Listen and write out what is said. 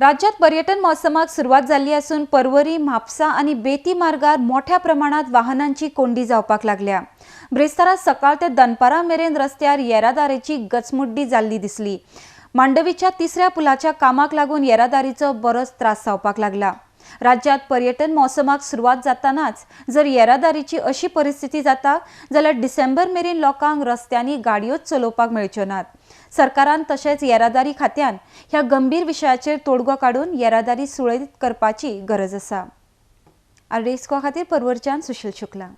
राज्यात पर्यटन मोसमाक सुरवात जाल्ली आसून पर्वरी, म्हापसा आनी बेती मार्गार मोठ्या प्रमाणात वाहनांची कोंडी जावपाक लागल्या. ब्रेस्तारा सकाळ ते दनपारां मेरेन रस्त्यार येरादारीची गचमुड्डी जाल्ली दिसली. मांडवीच्या तिसऱ्या पुलाच्या कामाक लागून येरादारीचो बरोच त्रास जावपाक लागला. राज्यात पर्यटन मोसमाक सुरवात जातानाच जर येरादारीची अशी परिस्थिती जाता जाल्यार डिसेंबर मेरेन लोकांक रस्त्यांनी गाडयोच चलोवपाक मेळच्यो नात. सरकारान तशेंच येरादारी खात्यान ह्या गंभीर विशयाचेर तोडगो काडून येरादारी सुरळीत करपाची गरज आसा. आरडीएक्स खातीर पर्वरच्यान सुशील शुक्ला.